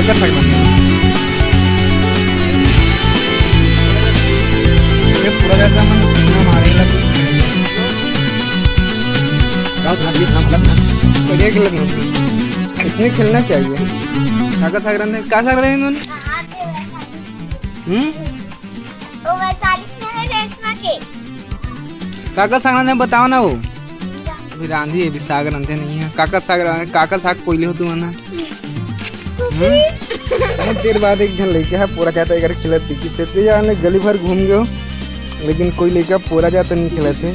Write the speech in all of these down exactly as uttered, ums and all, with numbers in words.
कर सकते हैं। ये पूरा रहता मन सीना मारेला। गाँव का बीच ना मतलब ना। बढ़िया खेलत नहीं। इसने खेलना चाहिए। काकर साग रंधे, का साग रंधे इन्होंने? हम्म? वो वैशाली में है, रेशमा के। काकर साग रंधे बताओ ना वो। अभी रांधी, अभी साग रंधे नहीं है। काकर साग रंधे, काकर साग कोइले हो तुमन? हम्म? बहुत देर बाद एक झन लइका ह पोरा जाता एकर खेलत दिखिस हे। ते जाने गली भर घूम गयो, लेकिन कोई लइका पोरा जाता नहीं खेलत हे।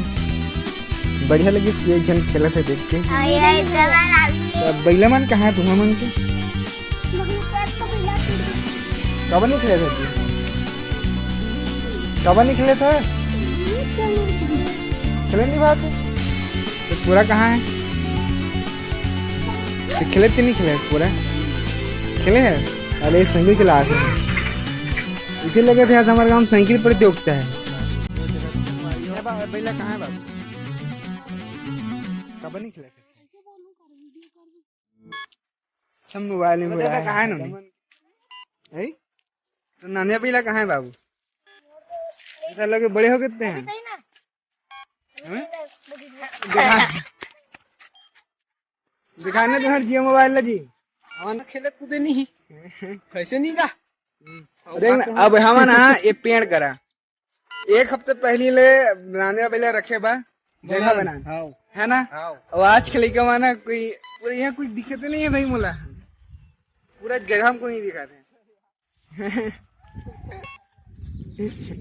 बढ़िया लगिस कि एक झन खेलत हे देख के। अरे, इधर आ। तो अब बइला मन कहाँ हे तुमन के? काबर नहीं खेलत हे तू? काबर नहीं खेलत हे? खेले नहीं बात हे। तो पोरा कहाँ हे? तो खेले थे नहीं खेले पोरा? खेले हे? अरे साइकिल चला के। इसे लगे थे आज हमारे गाँव में साइकिल प्रतियोगिता हे। ये बा-, बइला कहाँ हे बाबू? काबर नहीं खेले थे? सब मोबाइल में बुलाए कहाँ हे उन्होंने? हैं? तो नानिया बइला कहाँ हे बाबू? ऐसा लगे बड़े हो गए हैं। हैं? दिखा, दिखाने तो हर जियो मोबाइल ला जी। हमन खेले कूदे नहीं। कैसे नहीं का? देख ना, अब हमन हा ये पेड़ करा। एक हफ्ते पहली ले नानिया बइला रखे बा, जगह बना। हाँ। है ना? हाँ। अब आज के लइका मन कोई, पूरा यहाँ कुछ दिखते नहीं है भाई मोला। पूरा जगह हमको नहीं दिखाते।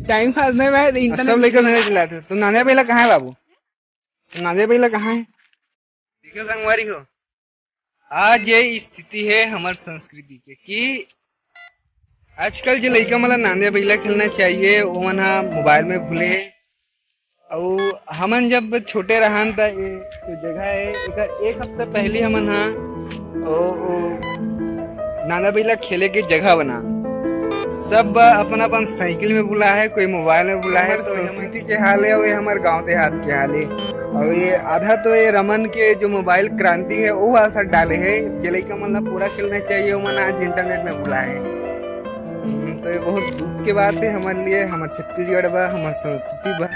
टाइम पास नहीं भाई, इंटरनेट सब लइका मेरे चलाते। तो नानिया बइला कहाँ हे बाबू? तो नानिया बइला कहाँ हे? देखो संगवारी हो, आज ये स्थिति हे हमर संस्कृति के कि आजकल जे लइका मन ला नांदे बइला खेलना चाहिए, ओमन ह मोबाइल में भूले हे। अउ हमन जब छोटे रहन त ए जो जगह हे, एकर एक हफ्ता पहली हमन ह ओ, ओ नांदा बइला खेले के जगह बना। सब अपन अपन साइकिल में भूला हे, कोई मोबाइल में भूला हे। हमर तो संस्कृति के हाल हे, अउ ये हमर गांव देहात के हाल हे। अउ ये आधा तो ये रमन के जो मोबाइल क्रांति हे, वो असर डाले हे। जे लइका मन ला पूरा खेलना चाहिए, ओमन आज इंटरनेट में भूला हे। हम्म, तो ये बहुत दुख के बात हे हमर लिए, हमर छत्तीसगढ़ बा, हमर संस्कृति बा।